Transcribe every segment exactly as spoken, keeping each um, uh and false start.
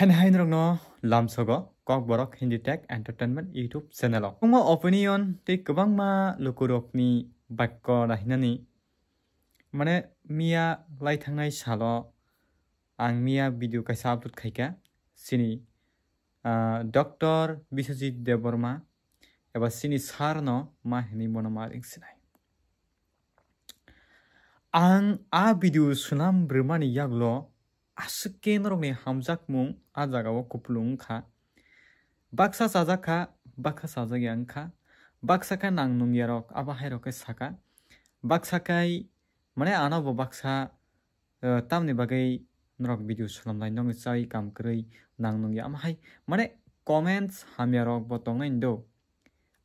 Ani hai norokno lamsogo Kokborok Hindi Tech Entertainment YouTube channel o. Kwbangma opinion tei kwbangma lukurokni bakko nahinani, mane, miya lai thangnai salo ang miya video kaisa upload khaikha, chini, ah, Doctor Biswajit Debbarma eba chini sir no ma hinwi bono ma ring sinai. Ang a video swnam rwmani yagulo aswk khe norokni hamjakmung a jagao kupulung wngkha. Baksa chajak kha, baksa chajak ya wngkha. Baksa khe nang nung yarok abo hai rok khe saka. Baksa khe, mane, ano bo baksa, eh, tamni bagwi norok video swnamlai nokni chai kam kwrwi nang nung ya. Amo hai, mane, comments hamya rok bo tongnai ndo.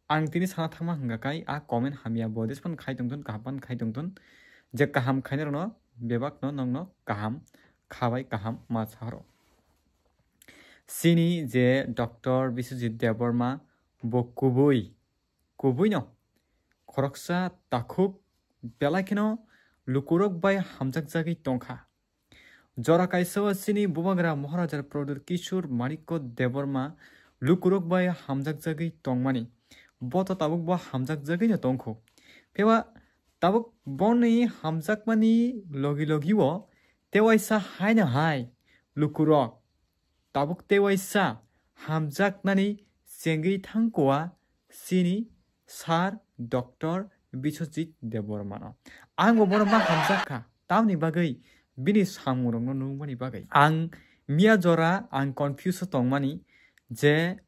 Ang tini sana thangma hwnkha kai, a comment hamya bo jespan khai tongthun, kaham pan khai tongthun. Je kaham khainai rokno bebakno nokno kaham khabai kaham ma sahoro. Chini je Doctor Biswajit Debbarma bo kubui, kubuino khoroksa takhuk belai kheno lukurok bai hamjakjagwi tongkha. Jora kaisa o chini bubagra Maharaja Pradyut Kishore Manikya Debbarma lukurok bai hamjakjagwi tongmani. Bo to tabuk bo hamjakjagwino tongkho. Pheba tabuk boni hamjakmani logi logi o tewaisa haino hai lukurok tabuk tewaisa hamjaknani chengwi thangkwa chini sir Doctor Biswajit Debbarmano. Ang bo bono ma hamjak kha, tamni bagwi bini samungrokno nukmani bagwi. Ang miya jora ang confuse o tongmani je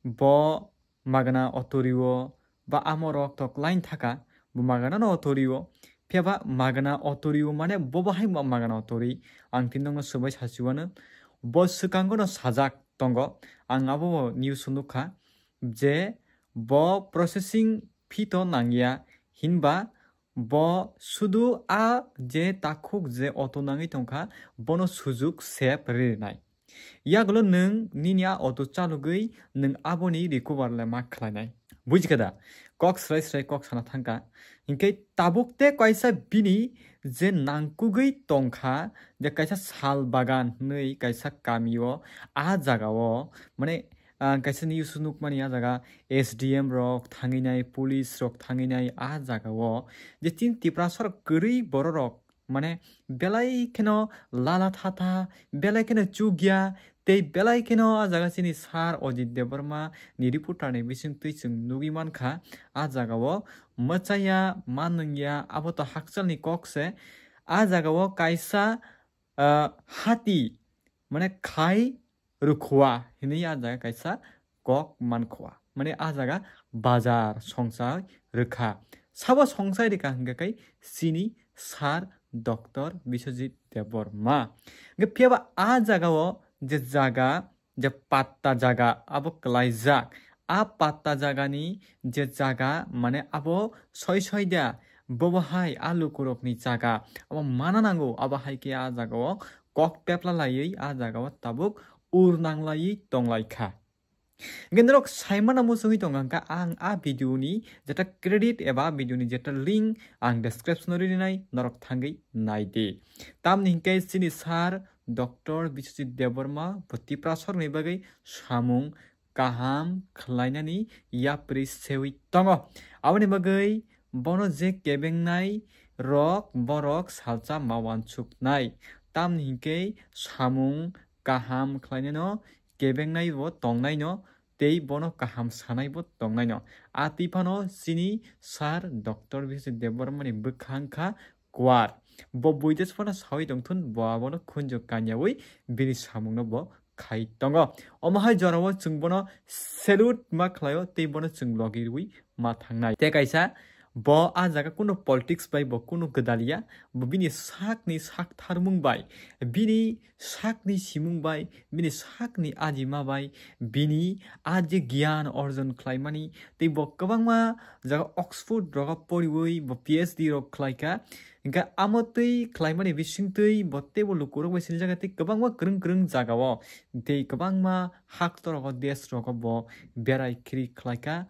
bo magna otorio ba amo rok tok line thaka, bo magna no otorio. Phiyaba magna otorio mane bo bahai ma-, magna otori. Ang tini nokno swbai sachiwano. Bo swkango no sajak tongo. Ang abo bo news o nukha je bo processing fee to nangya, hinba bo sudu a je takhuk je auto nangwi tongkha, bono sujuk sep rinai. Yagulo nwng nini a auto chalogwi nwng aboni recover le ma khlainai. Bujikha da? Kok srai srai kok sana thangkha. Hinkhe tabuk te kaisa bini je nangkugwi tongkha, je kaisa sal bagan hinwi kaisa kamio, a jagao, mane, ah, kaisa news nukmani a jaga S D M rok thangwi nai, police rok thangwi nai a jagao, je chini Tiprasa rok kwrwi bororok, mane, belai kheno lala thatha, belai kheno chukya, tei belai kheno a jaga chini sir Ajit Debbarma ni reporter ni bisingtwi chwng nugwi mankha, a jagao mwchaya, ma nungya, abo to hakchalni kok se. A jagao kaisa, ah, hati, mane, khai rwkhwa hinwi a jaga kaisa kok mankha. Mane a jaga bazar songchai rwkha. Sabo songchai rwkha hwnkhe kai chini sir Doctor Biswajit Debbarma. Hwnkhe phiyaba a jagao je jaga, je patta jaga abo kwlaijak. A patta jagani je jaga mane abo soi soi da, bobo hai a lukurokni jaga. Abo mana nango, abo hai khe a jagao kok pepla laiwi a jagao tabuk ur nanglaiwi tonglaikha. Hwnkhe norok saimano muchungwi tongkha, ang a video ni jeta credit eba a video ni jeta link ang description o rinai, norok thangwi naidi. Tamni hinkhe chini sir Doctor Biswajit Debbarma bo Tiprasa rokni bagwi samung kaham khlainani yapri sewi tongo. Aboni bagwi bono je kebengnai rok borok salsa ma wansuknai. Tamni hinkhe samung kaham khlainaino kebengnai bo tongnaino tei bono kaham sanai bo tongnaino. A twi phano chini sir Doctor Biswajit Debbarma ni bwkha wngkha kwar. Bo buides phano sawi tongthun, bo abono khunju kanyawi bini samungno bo khai tongo. Omo hai jorao chwng bono salute ma khlaio tei bono chwng logi rwi ma thangnai. Tei kaisa bo a jaga kunu politics bai bo kunu gwdaliya, bo bini sakni sak tharmung bai, bini sakni simung bai, bini sakni ajima bai, bini a je giyan orjon khlaimani, tei bo kwbangma jaga Oxford rogo poriwi bo P H D rok khlaikha. Hingkhe amo twi khlaimani bisingtwi bo teibo lukurok bai sinijak tei kwbangma kwrwng kwrwng jagao tei kwbangma haktorogo desh rogo bo berai khiri khlaikha.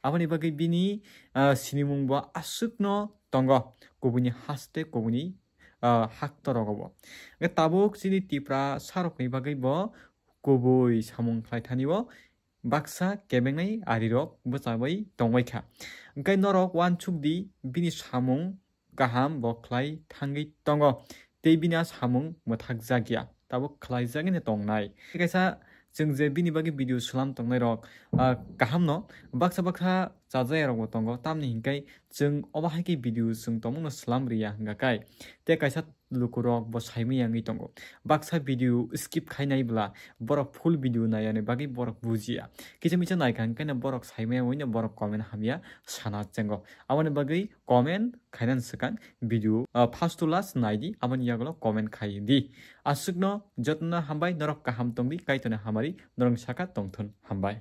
Aboni bagwi bini, ah, sinimung bo aswkno tongo, kubuini haste kubuini, ah, haktorogo bo. Hingkhe tabuk chini Tiprasa rokni bagwi bo kubui samung khlai thani o baksa kebengnai arirok bwchabai tongbai kha. Hwnkhe norok uansuk di bini samung kaham bo khlai thangwi tongo tei bini a samung mwthakjak ya, tabuk khlaijagwi no tongnai. Kaisa chwng je bini bagwi video swlam tongnai rok, ah, kaham no baksa baksa chajaya rok bo tongo, tamni hinkai chwng obo hai khe video chwng tongmung no swlam riya hwnkha kai. Tei kaisa lukurok bo saimaya wngwi tongo. Baksa video skip khainai bwla borok full video naiya ni bagwi borok bujiya. Kisa misa naikha hwnkhe no borok saimaya wngwi no borok comment hamya sana chengo. Aboni bagwi comment khainani swkang video, ah, first to last nai di, aboni yagulo comment khai di. Aswkno jotono hambai, norok kaham tong di, Kaitorni hamari norokni saka tongthun. Hambai.